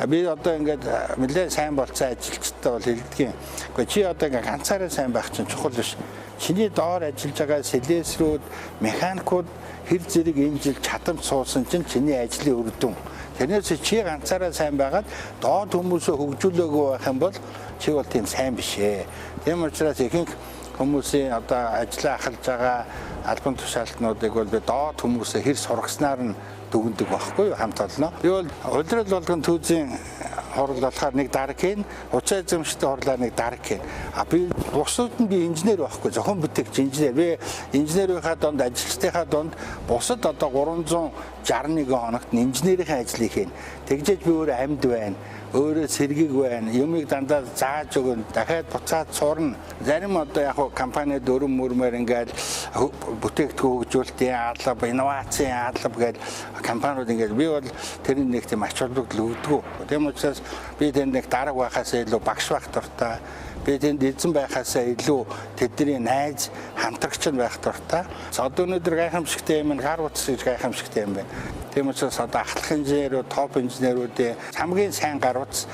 Би одоо ингээд нэлээд сайн болцсон ажилчтай бол хэлдэг юм. Гэхдээ чи одоо ингээд ганцаараа сайн байх чинь чухал биш. Чиний доор ажиллаж байгаа sales рүүд, механикууд хэр зэрэг энэ жил чадамж суусан чинь чиний ажлын үр дүн. Тэрнээс чи ганцаараа сайн байгаад доод хүмүүсээ хөгжүүлээгүй байх юм бол чи бол тийм сайн биш ээ. Тийм учраас ихэнх хүмүүсийн одоо ажлаа ахалж байгаа албан тушаалтнуудыг бол би доод хүмүүсээ хэр сургаснаар нь дүгнэдэг байхгүй юу, хамт олно. Би бол улирал болгон түүзийн хурал болохоор нэг дарга хийн, хуцаа эзэмшдэг хурлаар нэг дарга хийн. А би бусад нь би инженер байхгүй, зохион бүтээгч инженер. Би инженерийнхаа дунд, ажилчдынхаа дунд бусад одоо 361 хоногт инженерийн ажлыг хийн. Тэгжээж би өөрөө амьд байна, өөрөө сэргийг байна. Юмыг дандаа зааж өгнө. Дахиад буцаад сурна. Зарим одоо яг компаниуд өрөм мөрмөр ингээд бүтээгдэхүүн хөгжүүлэлтийн алба, инновацийн алба гэж компаниуд ингээд би бол тэрний нэг тийм ач холбогдол өгдөг. Тийм учраас би тэнд нэг дарга байхаас илүү багш байх дуртай. Би тэнд эзэн байхаасаа илүү тэдний найз, хамтрагч нь байх дуртай. Одоо өнөөдөр гайхамшигтай юм нь гар утас гэж гайхамшигтай юм байна. Тийм учраас одоо ахлах инженерүүд, топ инженерүүдийн хамгийн сайн гар утас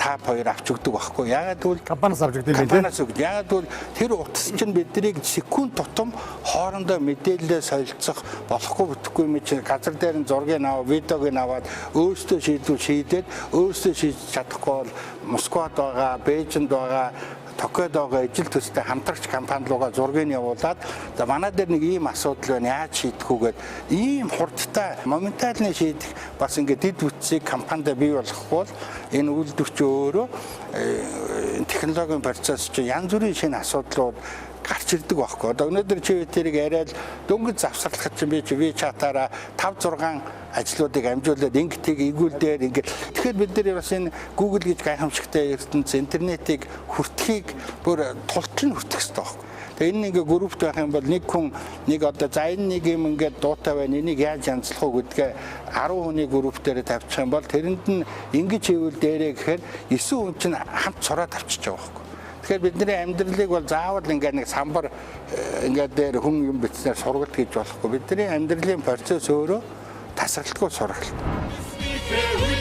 Tab 2 авч өгдөг байхгүй. Яагаад гэвэл компаниас авч өгдөг юм байна. Компаниас өгдөг. Яагаад гэвэл тэр утас чинь биднийг секунд тутам хоорондоо мэдээлэлээ солилцох болохгүй бүтэхгүй юм чинь газар дээр нь зургийг аваад, видеог нь аваад өөрсдөө шийдвэл шийдээд, өөрсдөө шийдэж чадахгүй бол Москвад байгаа, Бээжинд байгаа, Токиод байгаа ижил төстэй хамтрагч компани руугаа зургийг явуулаад, за, манай дээр нэг ийм асуудал байна, яаж шийдэх үү гээд ийм хурдтай моментально шийдэх бас ингээд дэд бүтцийг компанид бий болгохгүй бол энэ үйлдвэр чи өөрөө технологийн процесс чи янз бүрийн шинэ асуудлууд гарч ирдэг байхгүй. Одоо өнөөдөр чи тэрийг яриад дөнгөж завсарлахад чинь би чи WeChat-аараа 5 6 ажлуудыг амжуулаад ингэтийг игүүл дээр ингээд. Тэгэхээр бид нар бас энэ Google гэж гайхамшигтай ертөнц интернетийг хүртэхийг бүр тултал нь хүртэх хэрэгтэй байхгүй. Тэгээ энэ ингээ группт байх юм бол нэг хүн нэг одоо за энэ нэг юм ингээд дуутай байна, энийг яаж янзлах уу гэдгээ 10 хүний групп дээр тавьчих юм бол тэрэнд нь ингэж хийвэл дээрээ гэхээр 9 хүн чинь хамт сураад авчиж байгаа байхгүй. Тэгэхээр бидний амьдралыг бол заавал ингээд нэг самбар ингээд дээр хүн юм бичснээр сургалт гэж болохгүй. Бидний амьдралын процесс өөрөө тасралтгүй сургалт.